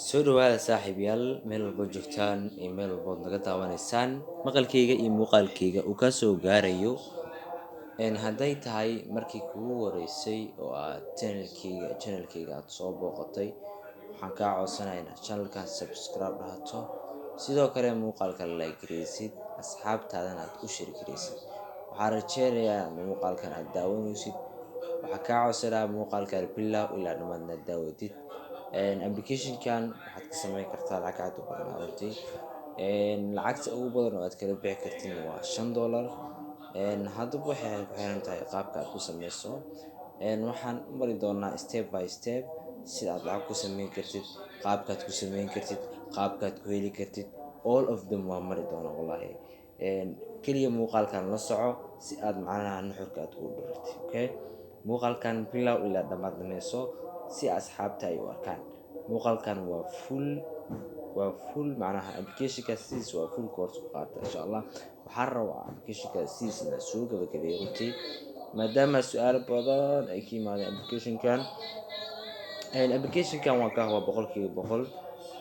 Soo dhawaada saaxiibayaal, meel walbo joogtaan iyo meel walbood naga daawanaysaan, maqalkayga iyo muuqaalkayga uu ka soo gaarayo. Hadday tahay markii kugu horeysay oo aad channelkayga aad soo booqatay, waxaan kaa codsanayaa inaad channelkan subscribe dhahato, sidoo kale muuqaalka like gareysid, asxaabtaadana aad u share gareysid. Waxaan rajeynayaa inaad muuqaalkan aad daawanaysid. Waxaan kaa codsanayaa muuqaalkan bilow ilaa dhammaad inaad daawatid. Application-kan waxaad ka sameyn kartaa lacag aad u badan runtii. Lacagta ugu badan oo aad kala bixi kartid waa $5. Haddaba waxay ku xiran tahay qaabka aad ku sameyso. Waxaan u mari doonaa step by step sida aad lacag ku sameyn kartid, qaabkaad ku sameyn kartid, qaabkaad ku heli kartid. All of them waan mari doonaa wallahi. Kaliya muuqaalkan la soco si aad macnaha nuxurka aad ugu dheregtid. Okay, muuqaalkan bilow ilaa dhammaad dhameyso si asxaabta ay u arkaan. Muuqaalkan waa full, macnaha application-ka sidiisa waa full course ku qaata insha Allah. Waxaan rabaa application-ka sidiisa inaan soo gabagabeeyo runtii, maadaama su'aalo badan ay ka yimaadeen application-kan. Application-kan waan ka hubaa 100%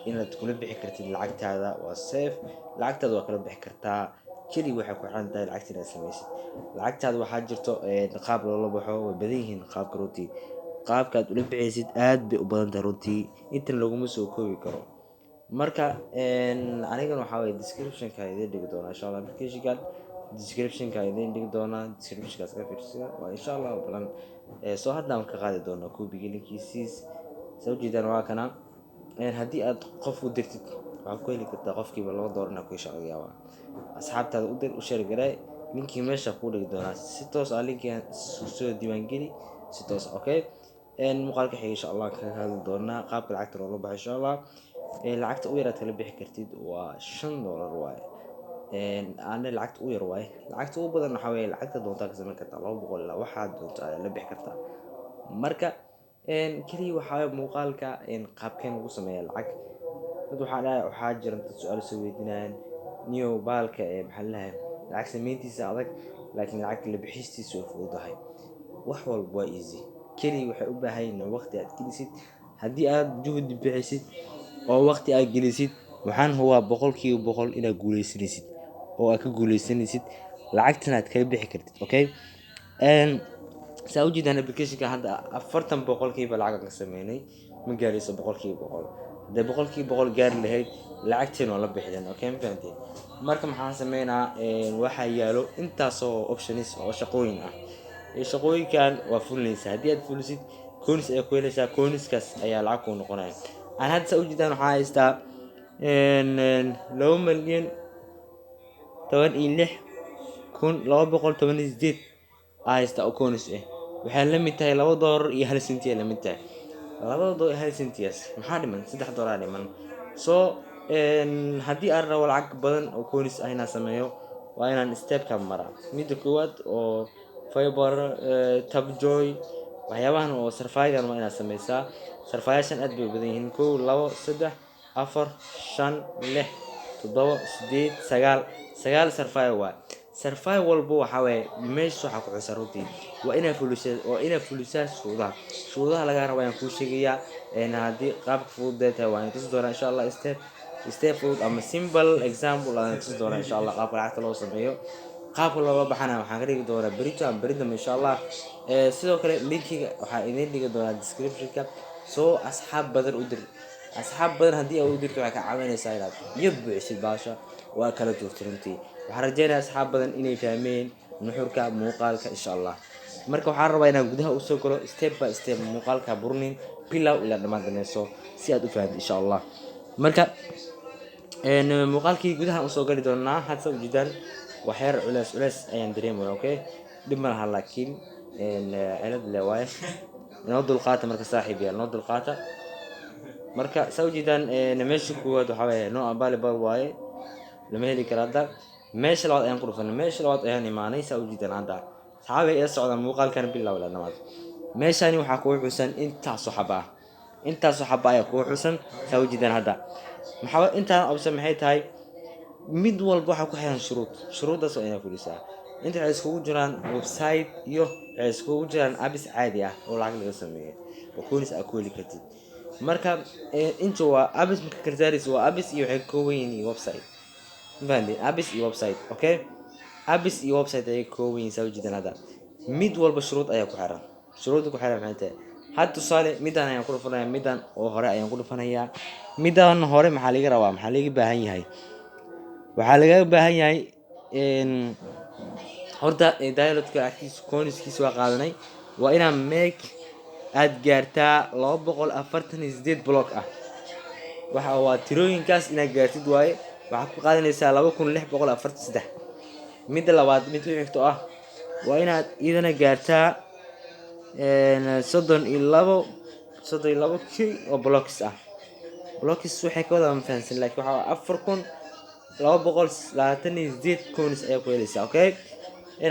inaad kula bixi kartid lacagtaada. Waa safe, lacagtaada waa kala bixi kartaa. Kaliya waxay ku xiran tahay lacagta inaad sameysid. Lacagtaada waxaa jirto qaab loola baxo, way badan yihiin qaabka runtii. Qaabka aad ula bixaysid aad bay u badan tahay runtii, intan laguma soo koobi karo. Marka anigana waxaa waye description-ka idiin dhigi doonaa insha Allah. Application-kan description-ka idiin dhigi doonaa, description-kaas ka fiirsada waa insha Allah balan. Soo haddaan ka qaadi doonaa copy-ga linkiisiis. Soo ujeedaan waa kana. Haddii aad qof u dirtid, waxaad ku heli kartaa qofkiiba $2 inaad ku hesho laga yaabaa. Asxaabtaada u dir, u share garee, linkii meesha kuu dhigi doonaa. Si toos ah linkigan soo diiwaangeli si toos ah. Okay, muuqaalka xiga insha Allah kaga hadli doonaa qaabka lacagta loola baxo insha Allah. Lacagta u yar aad kala bixi kartid waa $5 waaye. Ana lacagta u yar waaye. Lacagta ugu badan waxaa weeye lacagta doontaa ka samayn kartaa, 200 ilaa waxaad doonto ayaa la bixi kartaa. Marka kaliya waxaa waye muuqaalka qaabkeen lagu sameeya lacag. Dad waxaa dhahay, waxaa jira dad su-aal soo weydiinayaan niyow baalka ee maxaa la dhahay, lacag samayntiisa adag laakiin lacag la bixistiisa way fududahay. Wax walba waa easy, kaliya waxay u baahan yihiin waqti aad gelisid. Haddii aad juhdi bixisid oo waqti aad gelisid, waxaan hubaa 100% inaad guuleysanaysid oo aad ka guuleysanaysid, lacagtana aad kaga bixi kartid. Okay, saa ujeedaan applicationka hadda 40% lacag aan ka sameynay. Ma gaarayso 100%. Hadday 100% gaari lahayd, lacagteen waa la bixideen. Okay, ma fahanteen? Marka maxaan sameynaa? Waxaa yaalo intaasoo options oo shaqooyin ah. Shaqooyinkan waa fulinaysaa. Haddii aad fulisid, coins ayaa ku helaysaa, coinskaas ayaa lacag kuu noqonaya. Aan hadda saa ujeedaan waxaa haystaa 2,016,218 aa haystaa oo coins ah. Waxay la mid tahay $2.01 ay la mid tahay. $2.01-yaas maxaa dhiman? $3 dhiman. So haddii aan rabo lacag badan oo coins ah inaan sameeyo, waa inaan stepka maraa. Midda koowaad oo Fiber, Tapjoy, waxyaabahan oo surveygan waa inaad sameysaa. Surveyashan aad bay u badan yihiin: kow, labo, saddex, afar, shan, lix, toddoba, sideed, sagaal. Sagaal survey waay. Survey walba waxaa waaye meesha waxaa ku xusan runtii waa inaad fulisaa shuruudaha. Shuruudaha lagaa rabo ayaan kuu sheegayaa. Haddii qaabka fudud tahay, waan tusi doonaa insha Allah step step fudud ama simple example ayaan tusi doonaa insha Allah. Qaabka lacagta loo sameeyo, qaabka looga baxana waxaan ka dhigi doonaa berito ama beri dambe insha Allah. Sidoo kale linkiga waxaa idiin dhigi doonaa descriptionka. Soo asxaab badan u dir. Asxaab badan haddii aad u dirto, waxay ka caawinaysaa inaad biyo buuxisid baasha waa kala duurtay runtii. Waxaan rajeynayaa asxaab badan inay fahmeen nuxurka muuqaalka insha Allah. Marka waxaan rabaa inaan gudaha usoo galo step by step. Muuqaalka burnin, bilow ilaa dhammaan dhameyso si aad u fahamto insha Allah. Marka muuqaalkii gudaha usoo gali doonaa. Hadda ujeedaan waxyar culeys culeys ayaan dareemaya. Okay, dhib ma laha, laakiin cilad le waaye, inoo dulqaata. Marka saaxiib yaal, noo dulqaata. Marka saa ujeedaan, meesha koowaad waxaa waaye no available waaye, lama heli karo hadda. Meesha labaad ayaan ku dhufanay, meesha labaad ayaan imaanay. Saa ujeedaan hadda, saxaabay, ila socdaan muuqaalkan bilow ilaa dhamaad. Meeshani waxaa kugu xusan intaasoo xaba ah, intaasoo xaba ayaa kugu xusan. Saa ujeedaan hadda, maxaa intaan option maxay tahay? Mid walba waxaa ku xiran shuruud, shuruuddaas waa inaad fulisaa. Inta waxay iskugu jiraan website iyo waxay iskugu jiraan apps caadi ah oo lacag laga sameeyo oo coins aad ku heli kartid. Marka inta waa apps. Marka kala saaraysa, waa apps iyo waxay ka kooban yihiin iyo website, ma fahanteen? Apps iyo website, okay, apps iyo website ayay ka kooban yihiin. Saa ujeedaan, hadda mid walba shuruud ayaa ku xiran. Shuruudda ku xiran maxay tahay? Hadda tusaale, midaan ayaan ku dhufanayaa, midaan oo hore ayaan ku dhufanayaa. Midaan hore maxaa laga rabaa? Maxaa laga baahan yahay? Waxaa lagaga baahan yahay horta downloadka lacagtiisa, coinskiisa waa qaadanay. Waa inaa make aad gaartaa 248 block ah. Waxa waa tirooyinkaas inaad gaartid waaye. Waxaad ku qaadanaysaa 2643. Midda labaad, mid ku xigto ah, waa inaad iyadana gaartaa 32 k oo blocks ah. Blocks waxay ka wada, ma fahansan, laakiin waxaa 4228 coins ayaa ku helaysaa. Okay,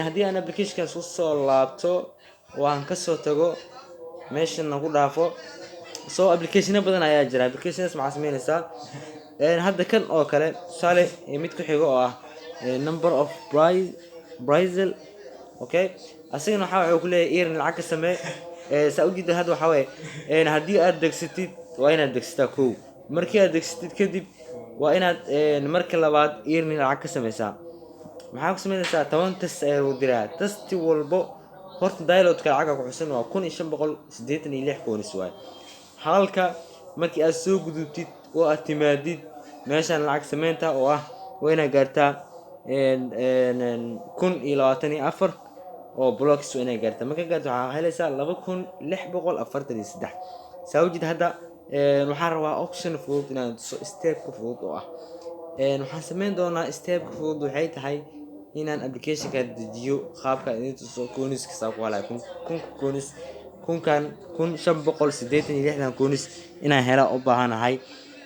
haddii aan applicationkaas kusoo laabto oo aan kasoo tago meeshan ku dhaafo, so applicationo badan ayaa jira. Applicationaas maxaa sameynaysaa? Hadda kan oo kale tusaale, mid ku xigo oo ah number of Brazil, okay, asigana waxaa wuxuu ku leeyahay earn, lacag ka samee. Saa ujeeda, hadda waxaa waaye haddii aad degsatid, waa inaad degsataa kow. Markii aad degsatid kadib, waa inaad marka labaad earn, lacag ka sameysaa. Maxaa ku sameynaysaa? 10 task ayaa lagu diraa. Tasti walbo horta downloadka lacagga ku xusan waa 1586 coins waay. Halka markii aad soo gudubtid oo aad timaadid meeshaan lacag sameynta oo ah, waa inaad gaartaa 1024 oo blocks. Waa inaad gaartaa. Markaa gaarto, waxaa helaysaa 2643. Saa ujeed, hadda waxaan rabaa option fudud inaan tuso, stepka fudud oo ah waxaan sameyn doonaa. Stepka fudud waxay tahay inaan applicationka dejiyo, qaabka idin tuso coinska saa ku helaya kunka coins, kunkan 1586dan coins inaan hela u baahanahay.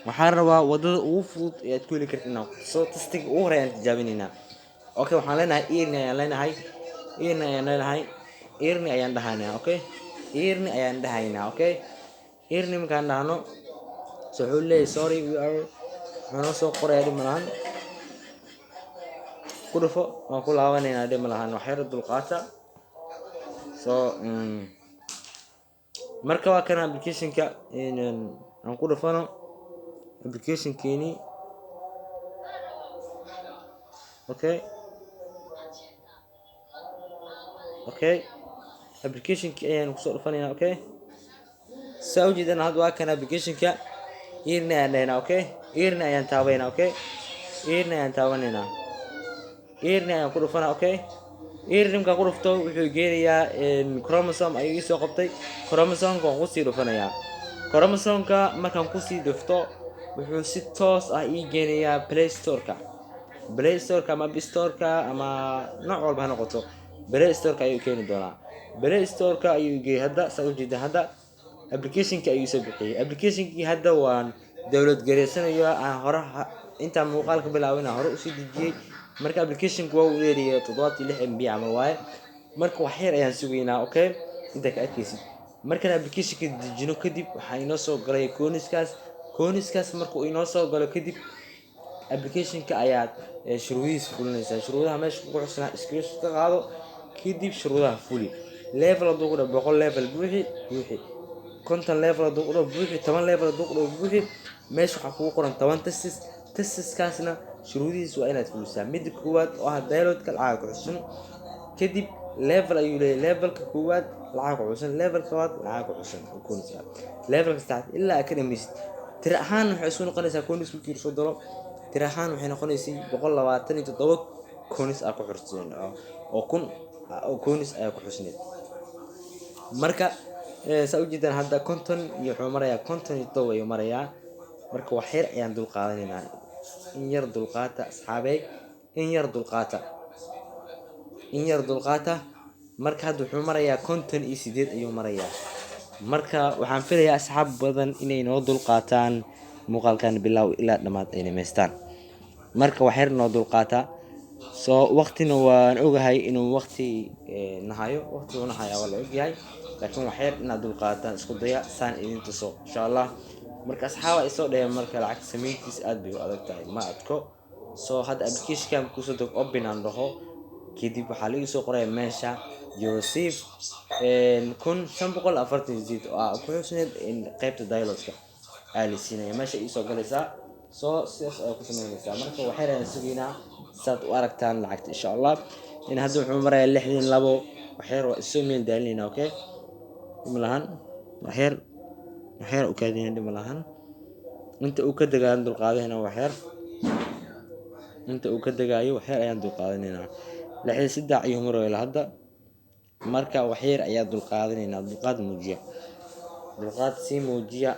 Waxaan rabaa wadada ugu fudud ee aad ku heli kartid inaan ku tuso. Taskiga ugu horey ayaan tijaabinaynaa. Okay, waxaan leenahay earn ayaan leenahay, earn ayaan leenahay, earn ayaan dhahaynaa. Okay, earn ayaan dhahaynaa. Okay, earn markaan dhahno, so wuxuu leeyahay "Sorry, we are", wuxuu noo soo qorayaa. Dhib malahan, ku dhufo, waan ku laabanaynaa. Dhib malahan, wax yar dulqaata. So marka waa kana applicationka aan ku dhufano, applicationkeeni. Okay, applicationki ayaan kusoo dhufanaynaa. Okay, saa ujeedana, hadda waa kan applicationka. Earn ayaan dhahaynaa. Okay, earn ayaan taabaynaa. Okay, earn ayaan taabanaynaa, earn ayaan ku dhufanaa. Okay, earn markaan ku dhufto, wuxuu geenayaa chromosome ayuu ii soo qabtay. Chromosomeka waan kusii dhufanayaa. Chromosomeka markaan kusii dhufto, wuxuu si toos ah ii geenayaa Play Storeka. Play Storeka ama App Storeka ama nooc walba ha noqoto, Play Storeka ayuu keeni doonaa. Play Storeka ayuu geeyay hadda. Saa ujeeda, hadda applicationka ayuu soo bixiyey. Applicationkii hadda waan download gareysanayaa. Aan hore intaan muuqaalka bilaabin aan hore usii dejiyey. Marka applicationku waa uu leeyahay 76 MB camal waaye. Marka wax yar ayaan sugaynaa. Okay, intaa ka arkaysid, markaan applicationka dejino kadib, waxaa inoo soo galay coinskaas. Coinskaas markuu inoo soo galo kadib, applicationka ayaad shuruudihiisa fulinaysaa. Shuruudaha meesha kugu xusnaa screenshot ka qaado, kadib shuruudaha fuli. Level hadduu ku dhaho 100 level buuxi, buuxi. 50 level hadduu ku dhaho, buuxi. 10 level hadduu ku dhaho, buuxi. Meesha waxaa kugu qoran 10 tasks. Taskiskaasna shuruudihiisa waa inaad fulisaa. Midda koowaad oo ah downloadka lacag ku xusan, kadib level ayuu leeyahay. Levelka koowaad lacag ku xusan, levelka labaad lacag ku xusan oo coinska, levelka saddexaad ilaa aad ka dhameysid. Tira ahaan waxay isku noqonaysaa, coins markii soo dalo, tira ahaan waxay noqonaysay 127 coins aa ku xuseen oo kun oo coins ayaa ku xusneed. Marka saa ujeedaan, hadda konton iyo wuxuu marayaa, 57 ayuu marayaa. Marka wax yar ayaan dul qaadanaynaa. In yar dulqaata, asxaabey, in yar dulqaata, in yar dulqaata. Marka hadda wuxuu marayaa 58 ayuu marayaa. Marka waxaan filayaa asxaab badan inay noo dulqaataan, muuqaalkan bilow ilaa dhammaad ay dhamaystaan. Marka wax yar noo dulqaata. Soo waqtina waan ogahay inuu waqti nahayo, waqti uu nahayaa waa la ogyahay, laakiin wax yar inaad dulqaataan isku daya, saan idin tuso insha Allah. Marka asxaaba isoo dheheen, marka lacag samayntiisa aad bay u adag tahay. Ma adko. Soo hadda applicationkan kusoo deg, open aan dhaho, kadib waxaa lagu soo qoraya meesha "You receive 1548" oo ah ku xusneed qaybta downloadka. Aa la siinaya meesha iisoo galaysaa. Soo sidaas ayaa ku sameynaysaa. Marka waxyar ayaan sugaynaa saad u aragtaan lacagta, insha Allah. In hadda wuxuu marayaa 62. Waxyar waa isoo meel daalinayna. Okay, dhib lahan. Waxyar, waxyar u kaadina, dhib lahan. Inta uu ka degaan dulqaadahayna, waxyar inta uu ka degaayo waxyar ayaan dulqaadanaynaa. 63 ayuu maraya hadda. Marka waxyar ayaa dulqaadanaynaa. Dulqaad muujiya, dulqaad sii muujiya.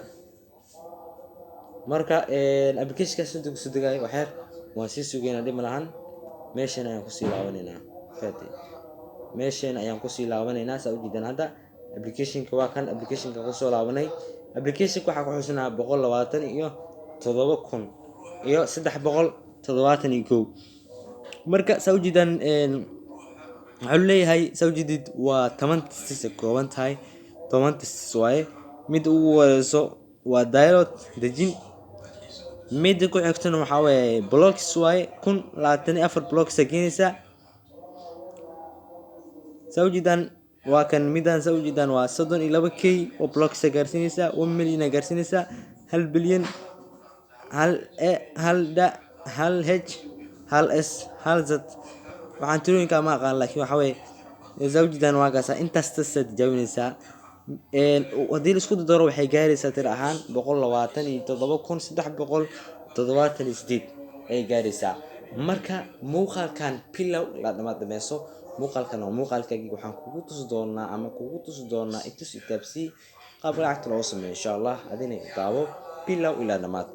Marka applicationkaas inta kusoo degaayo waxyar waan sii sugaynaa, dhib malahan. Meeshan ayaan kusii laabanaynaa. Faati, meeshan ayaan kusii laabanaynaa. Saa ujeedaan, hadda applicationka waa kan. Applicationka kusoo laabanay. Applicationka waxaa ku xusinaa 127,371. Marka saa ujeedaan, waxaa leeyahay, saa ujeedid, waa 10 tasks ay kooban tahay. 10 tasks waaye. Midda ugu horeyso waa download, dejin. Midda ku xigtana waxaa waaye blocks waaye, 1024 blocks aa keenaysaa. Saa ujeedaan, waa kan midaan. Saa ujeedaan, waa 32K oo blocks aa gaarsiinaysaa, 1 million aa gaarsiinaysaa, 1 bilyan, hal e, hal d, hal h, hal s, hal z. Waxaan tirooyinka ma aqaan, laakiin waxaa weeye, saa ujeedaan, waa kaasa. Intaas tasaa tijaabinaysaa. Haddii la isku dardaro, waxay gaaraysaa tir ahaan 127,378 ayay gaaraysaa. Marka muuqaalkan bilow ilaa dhamaad dhameyso. Muuqaalkan waa muuqaalkaagii. Waxaan kugu tusi doonaa ama kugu tusi doonaa itus itaabsii qaabka lacagta loogu sameeyo, insha Allah. Adina daawo bilow ilaa dhamaad.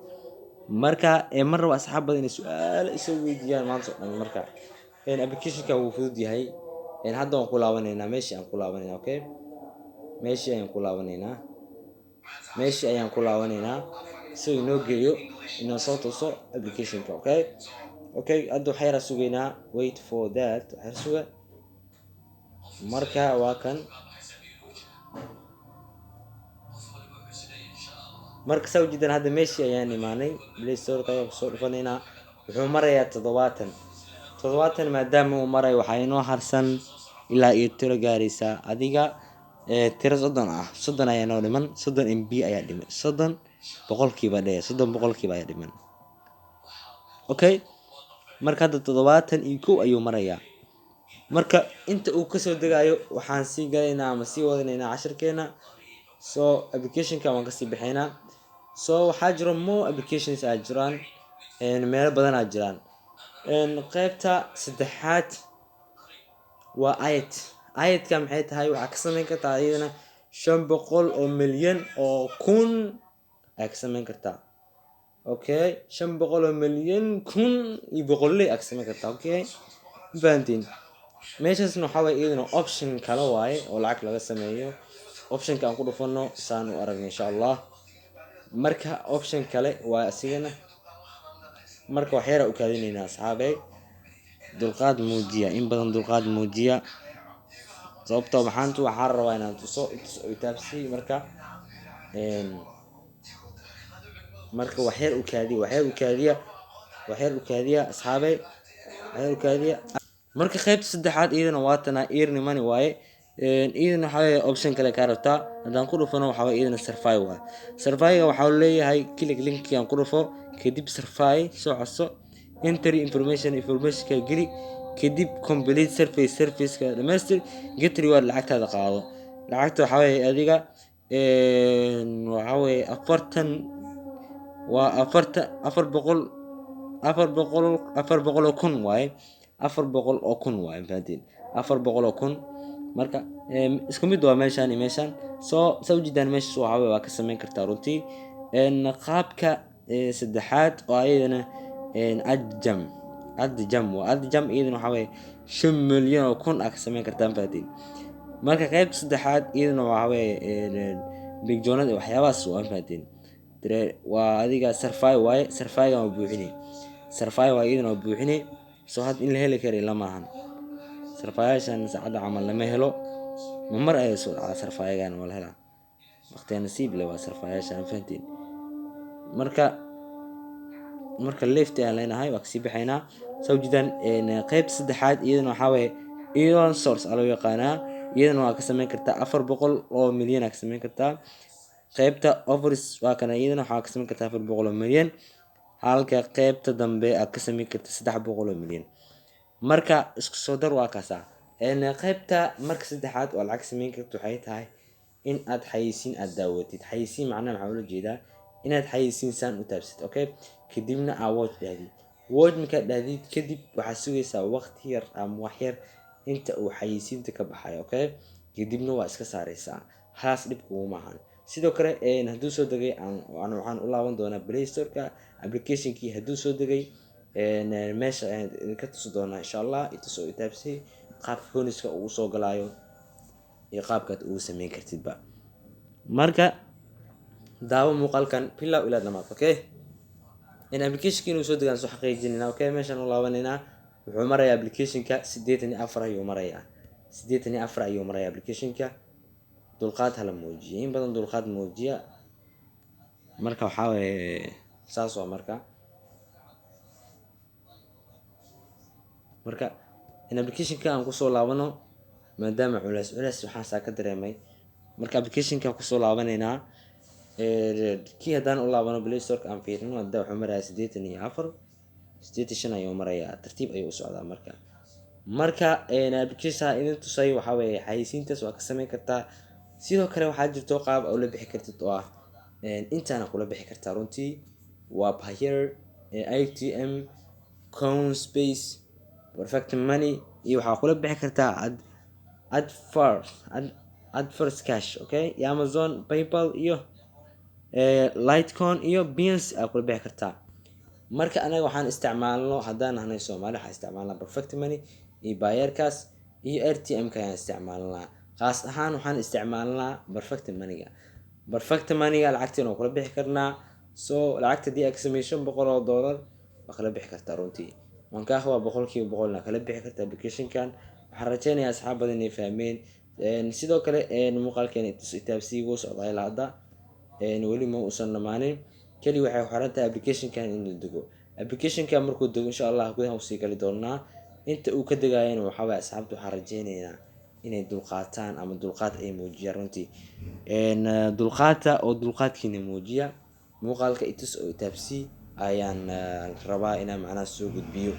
Marka mar rabo asxaab badan inay su-aalo isoo weydiiyaan maanta oo dhan. Marka applicationka wuu fudud yahay. Hadda waan ku laabanaynaa meeshii aan ku laabanaynaa. Okay, meeshii ayaan ku laabanaynaa, meeshii ayaan ku laabanaynaa si uu inoo geeyo, inoo soo tuso applicationka. Okay, hadda waxaa yaraa sugaynaa. Wait for that, waxyar suga. Marka waa kan. Marka saa ujeedaan, hadda meeshii ayaan imaanay. Play Storeka ayaan kusoo dhufanaynaa. Wuxuu marayaa 70. 70 maadaama uu marayo, waxaa inoo harsan ilaa iyo tiro gaaraysa adiga tiro 30 ah. 30 ayaa inoo dhiman. 30 MB ayaa dhiman. 30% dhe, 30% ayaa dhiman. Okay, marka hadda 71 ayuu marayaa. Marka inta uu kasoo degayo, waxaan sii galaynaa ama sii wadanaynaa cashirkeena. So applicationka waan kasii bixaynaa. So waxaa jiro more applications aa jiraan, meelo badan aa jiraan. Qaybta saddexaad waa ayad. Ayadka maxay tahay? Waxaa ka sameyn kartaa iyadana 500 oo milyan oo kun ayaa ka sameyn kartaa. Okay, 500 oo milyan kun iyo boqolley aa ka sameyn kartaa. Okay, ma fahantiin? Meeshaasna waxaa waye iyadana option kale waaye oo lacag laga sameeyo. Optionka aan ku dhufano saan u aragna, insha Allah. Marka option kale waa isigana. Marka waxyara u kaadinaynaa, asxaabey. Dulqaad muujiya, in badan dulqaad muujiya, sababtoo maxaantu waxaan rabaa inaan tuso itaabsi. Marka waxyar u kaadiya, waxyar u kaadiya, waxyar u kaadiya, asxaabey, waxyar u kaadiya. Marka qaybta saddexaad iyadana waa tana, earn money waaye. Iyadana waxaa weeye option kale kaa rabtaa. Haddaan ku dhufano, waxaa waye iyadana survey waaye. Surveyga waxaa leeyahay click linkigan ku dhufo, kadib survey soo codso, enter information, informationka geli, kadib complete survey, surveyska dhamaystir, get reward, lacagtaada qaado. Lacagta waxaa weeye adiga waxaa weeye 40, waa 40, 400, 400, 400,000 waaye. 400,000 waaye, mafahanteen? 400,000. Marka isku mid waa meeshaan iyo meeshaan. Soo saa ujeedaan, meeshaas waxaa waye waa ka sameyn kartaa runtii. Qaabka saddexaad oo ayadana adjam, adjam waa adjam. Iyadana waxaa waye 5 milyan oo kun aa ka sameyn kartaa, mafahanteen? Marka qaybta saddexaad iyadana waxaa waye bigjoonada iyo waxyaabahaas waa, mafahanteen? Waa adiga survey waaye. Surveygan waa buuxini, survey waa iyadana waa buuxini. Soo had in la heli kara ila maahan. Surveyaashan saacadda camal lama helo, ma mar ayay soo dhacdaa. Surveygan waa la helaa waqtiga nasiib leh, waa surveyaashan, mafahanteen? Marka left ayaan leenahay, waa kasii baxaynaa. Saa ujeedaan, qaybta saddexaad iyadana waxaa waye Elon source aa loo yaqaanaa. Iyadana waa ka sameyn kartaa 400 oo milyan aa ka sameyn kartaa. Qeybta offers waa kana, iyadana waxaa ka sameyn kartaa 400 milyan, halka qeybta dambe aad ka sameyn karta 300 milyan. Marka isku soo dar waa kaasa. Qeybta marka saddexaad oo lacag sameyn karto waxay tahay in aad xayeysiin aad daawatid. Xayeysiin macnaha maxaa ula jeedaa? Inaad xayeysiin saan u taabsid, okay, kadibna aa watch dhahdid. Watch markaad dhahdid kadib, waxaad sugaysaa waqti yar ama wax yar inta uu xayeysiinta ka baxayo, okay, kadibna waa iska saareysaa. Haas dhib kuguma ahan. Sidoo kale hadduu soo degay, waxaan u laaban doonaa Play Store-ka. Applicationkii hadduu soo degay, meesha ayaan idinka tusi doonaa insha Allah, itus oo itaabsay qaabka coinska uu soo galaayo iyo qaabkaad ugu sameyn kartidba. Marka daawo muuqaalkan bilow ilaa dhamaad, okay. In applicationka inuu soo degaan soo xaqiijinayna, okay. Meeshaan u laabanaynaa. Wuxuu marayaa applicationka 84 ayuu marayaa, 84 ayuu marayaa applicationka. Dulqaad hala muujiya, in badan dulqaad muujiya. Marka waxaa waaye saas waa. Marka in applicationka aan kusoo laabano, maadaama culeys culeys waxaasaa ka dareemay. Marka applicationka kusoo laabanaynaa. Kii haddaan u laabano Play Storeka aan fiirino, hadda wuxuu marayaa 84, 85 ayuu marayaa. Tartiib ayuu u socdaa. Marka application idin tusay waxaa weeye xayeysiintaas waa ka sameyn kartaa. Sidoo kale waxaa jirto qaab aa ula bixi kartid oo ah intaana kula bixi kartaa runtii. Waa Payeer, AirTM, Coinspace, Perfect Money, iyo waxaa kula bixi kartaa ad adfirst cash, okay, iyo Amazon, PayPal, iyo Litecoin, iyo Binance aa kula bixi kartaa. Marka anaga waxaan isticmaalno haddaan nahnay Soomaali, waxaan isticmaalnaa Perfect Money iyo Payeerkaas iyo AirTM ka ayaan isticmaalnaa. Qaas ahaan waxaan isticmaalnaa Perfect Moneyga. Perfect Moneyga lacagteena waa kula bixi karnaa. So lacagta haddii aad ka sameyso $500 waa kala bixi kartaa runtii. Waan kaa hubaa 100% inaad kala bixi karta applicationkan. Waxaan rajeynayaa asxaab badan inay fahmeen. Sidoo kale muuqaalkeena itaabsii wuu socdaa ilaa hadda, weli ma uusan dhamaanin. Keli waxay ku xiran tahay applicationkan inuu dego. Applicationkan markuu dego, insha Allah gudaha usii gali doonaa. Inta uu ka degayana waxaa waye, asxaabta waxaan rajeynaynaa inay dulqaataan ama dulqaad ay muujiyaan runtii. Dulqaata oo dulqaadkiina muujiya. Muuqaalka itus oo itaabsii ayaan rabaa inaan macnaha soo gudbiyo.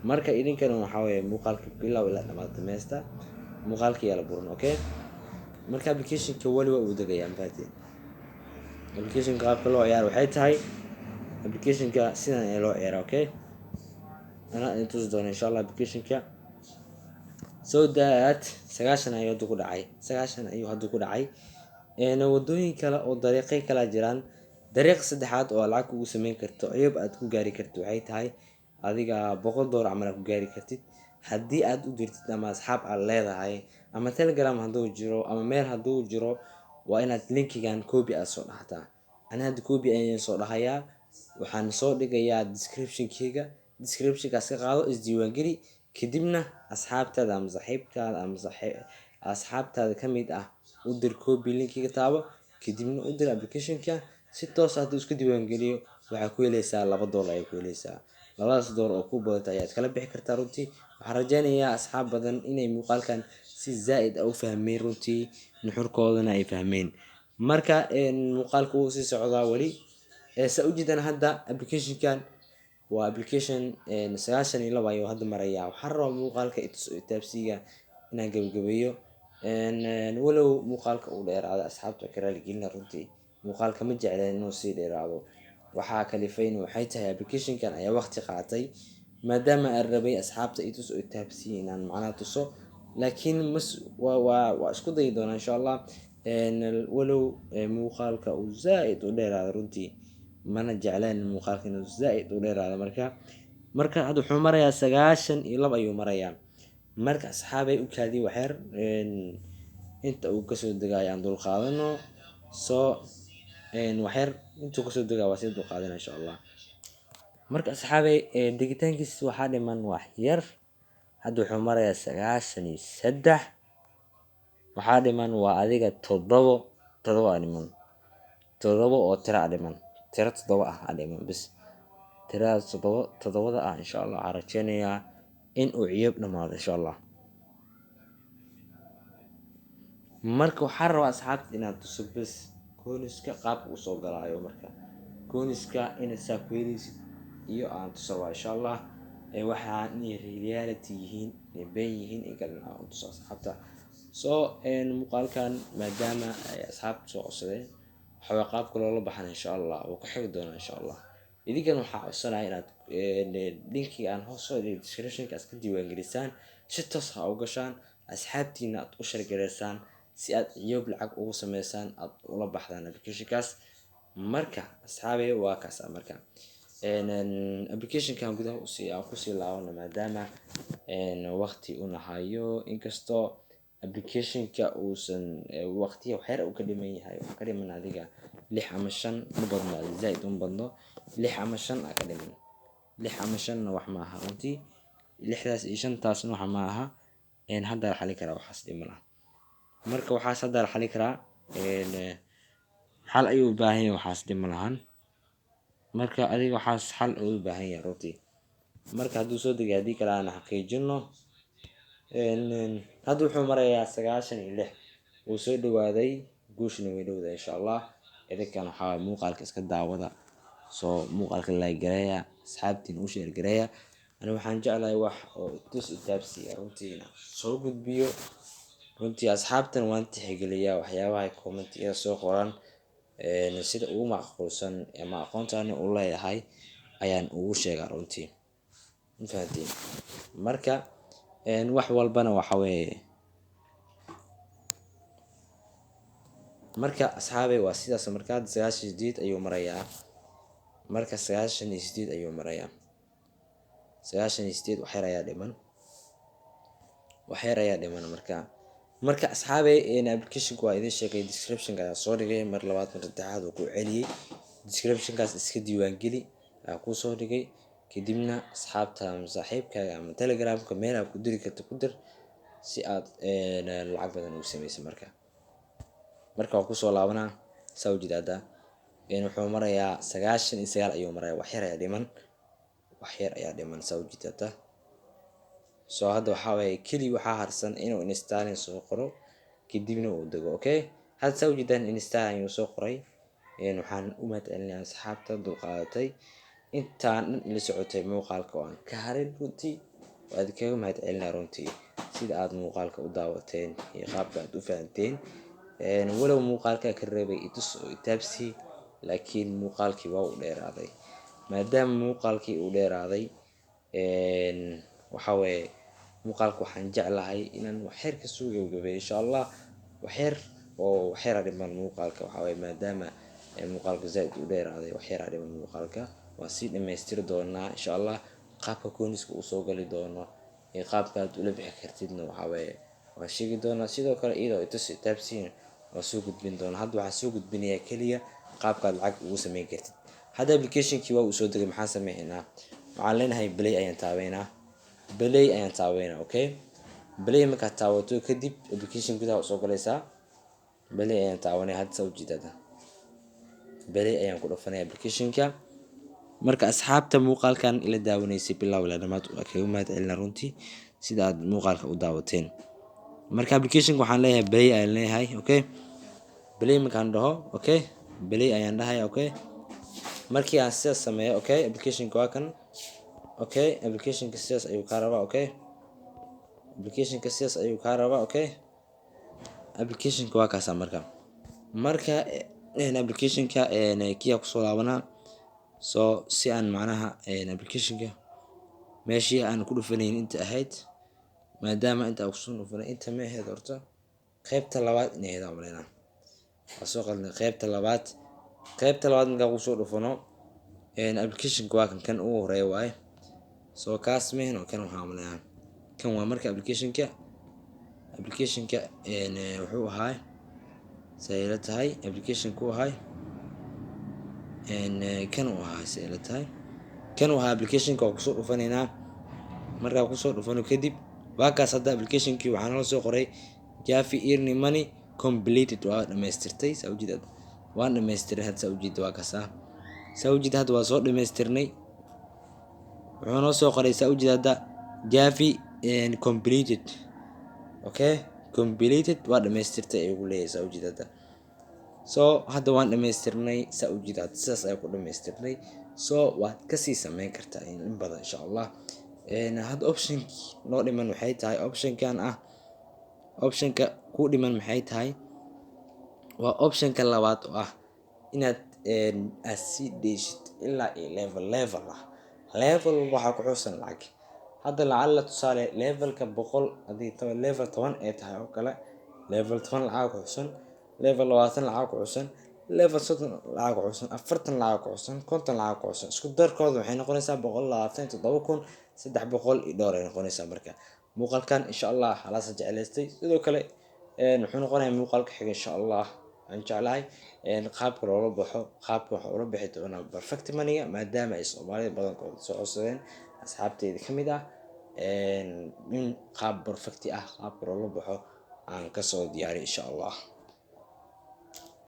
Marka idinkana waxaa weeye muuqaalka bilow ilaa dhamaad dhamaysta, muuqaalka yaa la burin, okay. Marka applicationka weli waa uu degayaa, mafahateen? Applicationka qaabka loo ciyaaro waxay tahay, applicationka sidan ayaa loo ciyaara, okay. Anaa idin tusi doona insha Allah applicationka. So that 90 ayuu hadda ku dhacay, 90 ayuu hadda ku dhacay. Wadooyin kale oo dariiqyo kala jiraan. Dariiq saddexaad oo lacag kugu sameyn karto, ciyub aad ku gaari karto, waxay tahay adiga $100 camal aad ku gaari kartid haddii aad u dirtid ama asxaab aad leedahay ama Telegram hadduu jiro ama meel hadduu jiro. Waa inaad linkigan copy aad soo dhahataa. Ani hadda copy ayaan soo dhahayaa, waxaan soo dhigayaa descriptionkeyga. Descriptionkaas ka qaado, isdiiwaangeli, kadibna asxaabtaada ama saaxiibtaada ama asxaabtaada ka mid ah u dir. Copy linkiga taabo, kadibna u dir applicationka. Si toos ah hadduu isku diiwaangeliyo, waxaa ku heleysaa $2 ayaa ku heleysaa. Labadaas dollar oo ku badata ayaad kala bixi kartaa runtii. Waxaan rajeynayaa asxaab badan inay muuqaalkan si zaa-id ah u fahmeen runtii, nuxurkoodana ay fahmeen. Marka muuqaalka wuu sii socdaa weli. Saa ujeedaan hadda applicationkan waa application 92 ayuu hadda marayaa. Waxaan rabaa muuqaalka itaabsiga inaan gabagabeeyo, walow muuqaalka uu dheeraado. Asxaabta ka raaligelina runtii, muuqaalka ma jecleen inuu sii dheeraado. Waxaa kalifayna waxay tahay applicationkan ayaa waqti qaatay, maadaama aan rabay asxaabta itus oo itaabsiya inaan macnaha tuso. Laakiin mas waa isku dayi doonaa insha Allah, walow muuqaalka uu zaa-id u dheeraado runtii. Mana jecleen muuqaalka inuu zaa-id u dheeraado. Marka hadda wuxuu marayaa 92 ayuu marayaa. Marka asxaabay, u kaadiy waxyar inta uu kasoo degayo, aan dulqaadano. Soo waxyar intuu kasoo degayo waa sii dulqaadana insha Allah. Marka asxaabay, degitaankiis waxaa dhiman wax yar. Hadda wuxuu marayaa 93. Waxaa dhiman waa adiga toddobo, todoba aa dhiman, todoba oo tiro aa dhiman, tiro toddoba ah aa dhiman bis. Tiradaas toddoba, toddobada ah, insha Allah waxaan rajeynayaa in uu ciyoob dhamaado insha Allah. Marka waxaan rabaa asxaabta inaad tuso bes. Coinska qaabka uu soo galaayo, marka coinska inaad saa ku heleysid iyo aan tuso rabaa, insha Allah. Waxaa inay reality yihiin, inay been yihiin in kalena aan tuso asxaabta. So muuqaalkan maadaama ay asxaabta soo codsadeen, waxaway qaabka loola baxana, insha Allah, wuu ku xigi doonaa, insha Allah. Idinkan waxaa codsanaya inaad linkiga aan hoos soo dhigay descriptionka iska diiwaangelisaan, si toos ha u gashaan, asxaabtiina aad u share gareysaan, si aad ciyoob lacag ugu sameysaan, aad ula baxdaan applicationkaas. Marka asxaabe, waa kaasa. Marka applicationkan gudaha usii aan kusii laabano, maadaama waqti u nahayo, inkastoo applicationka uusan waqtiya waxyar uu ka dhiman yahay. Waxaa ka dhiman adiga lix ama shan, ma badno, zaaid uma badno, lix ama shan aa ka dhiman. Lix ama shanna wax ma aha runtii. Lixdaas iyo shantaasna wax ma aha. Hadda la xali karaa waxaas dhiman ah. Marka waxaas hadda la xali karaa, xal ayuu u baahan yahay, waxaas dhib ma lahan. Marka adiga waxaas xal ayuu u baahan yahay runtii. Marka hadduu soo degay, haddii kale aan xaqiijino. Hadda wuxuu marayaa 96, wuu soo dhawaaday, guushna way dhowdahay, insha Allah. Idinkan waxaa muuqaalka iska daawada, soo muuqaalka like gareeya, asxaabtiin u share gareeya. Ani waxaan jeclahay wax oo tus itaabsiya runtii inaan soo gudbiyo. Runtii asxaabtan waan tixgeliyaa waxyaabaha commentiyada soo qoran, sida ugu macquulsan ama aqoontaani u leeyahay ayaan ugu sheegaa runtii. Ma fahanteen? Marka wax walbana waxa weeye. Marka asxaabey, waa sidaas. Marka hadda 98 ayuu marayaa. Marka 98 ayuu marayaa, 98, wax yar ayaa dhiman, wax yar ayaa dhiman. Marka asxaabey, applicationka waa idin sheegay, descriptionka ayaa soo dhigay. Mar labaad, mar saddexaad uu ku celiyey, descriptionkaas iska diiwaangeli ayaa kuu soo dhigay. Kadibna asxaabta ama saaxiibkaaga ama Telegramka meel aad ku diri karto ku dir, si aad lacag badan ugu sameysay. Marka waa kusoo laabanaa. Saa ujeeda, hadda wuxuu marayaa 99 ayuu marayaa. Wax yar ayaa dhiman, wax yar ayaa dhiman, saa ujeeda hadda. So hadda waxaa waaye keli waxaa harsan inuu installing soo qoro, kadibna uu dego. Okay, hadda saa ujeedaan install ayuu soo qoray. Waxaan u mahadcelinayaa asxaabta dulqaadatay intaan dhan ila socotay muuqaalka oo aan ka harin. Runtii waa idinkaga mahadcelinaya runtii sida aad muuqaalka u daawateen iyo qaabka aad u fahanteen. Walow muuqaalka ka reebay itus oo itaabsi, laakiin muuqaalkii waa uu dheeraaday. Maadaama muuqaalkii uu dheeraaday, waxaa weeye muuqaalka waxaan jeclahay inaan waxyar kasoo gabagabeeyo, insha Allah. Waxyar oo waxyar dhiman muuqaalka. Waxaa weeye maadaama muuqaalka zaaid u dheeraaday, waxyar dhiman muuqaalka, waan sii dhamaystiri doonaa, insha Allah. Qaabka coinska uu soo gali doono iyo qaabka aad ula bixi kartidna waxaa weeye waan sheegi doonaa. Sidoo kale iyadoo itus itaabsiin waan soo gudbin doonaa. Hadda waxaan soo gudbinayaa keliya qaabka aad lacag ugu sameyn kartid. Hadda applicationkii waa uu soo degay. Maxaan sameynaa? Waxaan leenahay play ayaan taabeynaa, play ayaan taabeynaa. Okay, play markaad taabato kadib, application gudaha usoo galaysaa. Play ayaan taabanaya hadda, saa ujeedada. Play ayaan ku dhufanaya applicationka. Marka asxaabta muuqaalkan ila daawanaysay bilow ilaa dhamaad, waa kaga mahad celina runtii sida aad muuqaalka u daawateen. Marka applicationka waxaan leeyahay play ayaan leeyahay. Okay, play markaan dhaho, okay, play ayaan dhahaya. Okay, markii aan sidaas sameeyo, okay, applicationka waa kan. Okay, applicationka sidaas ayuu kaa rabaa. Okay, applicationka sidaas ayuu kaa rabaa. Okay, applicationka waa kaasa. Marka applicationka kiyaa kusoo laabanaa. So si aan macnaha applicationka meeshii aan ku dhufanayn inta ahayd, maadaama inta aan kusoo dhufanay inta ma ahayd, horta qaybta labaad inay ahayd aan umaleynaa, waa soo qaldnay. Qaybta labaad, qaybta labaad markaan kusoo dhufano, applicationka waa kan, kan ugu horeeya waaye. So kaas mehen oo kan waxaan umaleynaa kan waa. Marka applicationka wuxuu ahaa, say ila tahay, applicationka uu ahay kan uu ahaa, say ila tahay kan uu ahaa applicationka. Waa kusoo dhufanaynaa. Markaa kusoo dhufano kadib, waa kaas. Hadda applicationkii waxaa nala soo qoray "Jafi earn money completed", waa dhamaystirtay. Saa ujeedad, waan dhamaystiray hadda, saa ujeeda. Waa kaas ah, saa ujeeda. Hadda waa soo dhamaystirnay. Wuxuu noo soo qoray, saa ujeeda hadda, "Jafi completed". Okay, completed, waa dhamaystirtay ayuu ku leeyahay, saa ujeeda hadda. So hadda waan dhamaystirnay, saa ujeeda, hadda sidaas ayaa ku dhamaystirnay. So waad kasii sameyn kartaa in badan, insha Allah. Hadda optionki noo dhiman waxay tahay optionkan ah. Optionka ku dhiman maxay tahay? Waa optionka labaad oo ah inaad aad sii dheeshid ilaa iyo level level ah. Level waxaa ku xusan lacag. Hadda lacala tusaale levelka 100, haddii level 10 ay tahay oo kale, level 10 lacag ku xusan, level 20 lacag ku xusan, level 30 lacag ku xusan, 40 lacag ku xusan, 50 lacag ku xusan, isku darkooda waxay noqonaysaa 127,300 iyo dhowr ay noqonaysaa. Marka muuqaalkan, insha Allah, halaasa jeclaystay. Sidoo kale wuxuu noqonayaa muuqaalka xiga, insha Allah, aan jeclahay qaabka loola baxo. Qaabka waxaa ula bixi doonaa Perfect Money-ga, maadaama ay Soomaalida badankooda soo codsadeen, asxaabteyda ka mid ah, in qaab perfect ah qaabka loola baxo aan kasoo diyaariyo, insha Allah.